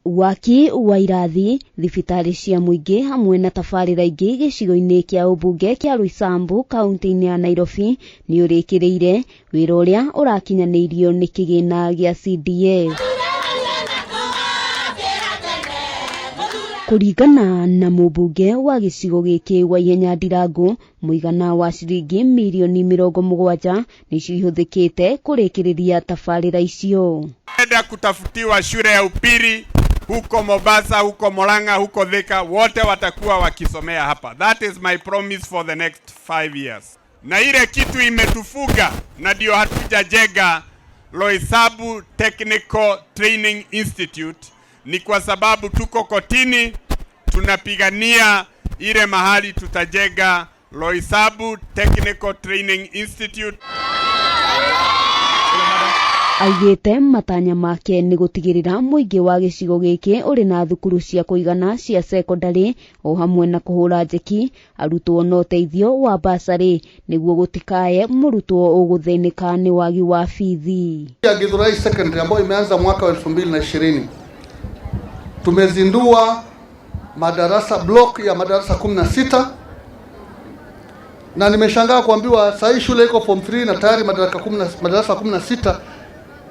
Waki wa irathi, thibitarĩ cia mũingĩ hamwe na tabarĩra ingĩ gĩcigo-inĩ kĩa ũmbunge kĩa Roysambu kaunti-inĩ ya Nairobi nĩ ũrĩkĩrĩire, wĩra ũrĩa ũrakinyanĩirio nĩ kĩgĩna gĩa CDF. Kũringana na mũmbunge wa gĩcigo gĩkĩ Waihenya Ndirangu, mũigana wa ciringi mirioni 70 nĩcio ihũthĩkĩte kũrĩkĩrĩria tabarĩra icio. Enda kutafutiwa shule ya upili huko Mombasa, huko Murang'a, huko Thika, wote watakuwa wakisomea hapa. That is my promise for the next 5 years. Na ile kitu imetufuga na ndio hatujajenga Roysambu Technical Training Institute ni kwa sababu tuko kotini, tunapigania ile mahali tutajenga Roysambu Technical Training Institute. Augĩte matanya make nĩ gũtigĩrĩra mũingĩ wa gĩcigo gĩkĩ ũrĩ na thukuru cia kũigana cia cekondarĩ o hamwe na kũhũra njeki arutwo na ũteithio wa basarĩ nĩguo gũtikae mũrutwo ũgũthĩnĩka nĩ wagi wa bithi. Ya Githurai Secondary ambayo imeanza mwaka wa 2020, tumezindua madarasa, block ya madarasa 16, na nimeshangaa kuambiwa sasa hii shule iko form 3 na tayari madarasa 16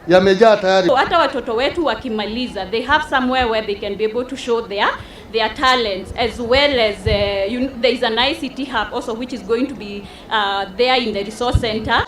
yamejaa tayari. Hata watoto wetu wakimaliza, they have somewhere where they can be able to show their talents, as well as there is an ICT hub also which is going to be there in the resource center.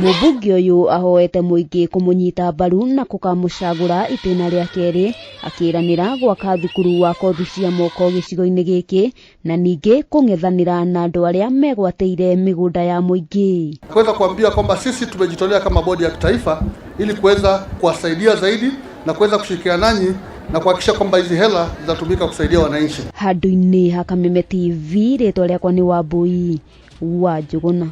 Mũmbunge ũyũ ahoete mũingĩ kũmũnyita mbaru na kũkamũcagũra itĩna rĩa kerĩ, akĩranĩra gwaka thukuru wa kothi cia moko gĩcigo-inĩ gĩkĩ na ningĩ kũng'ethanĩra na andũ arĩa megwatĩire mĩgũnda ya mũingĩ. Kuweza kuambia kwamba sisi tumejitolea kama bodi ya kitaifa ili kuweza kuwasaidia zaidi na kuweza kushirikiana nanyi na kuhakikisha kwamba hizi hela zitatumika kusaidia wananchi. Handũ-inĩ ha Kameme TV, rĩtwa rĩakwa nĩ Wambui wa Njũgũna.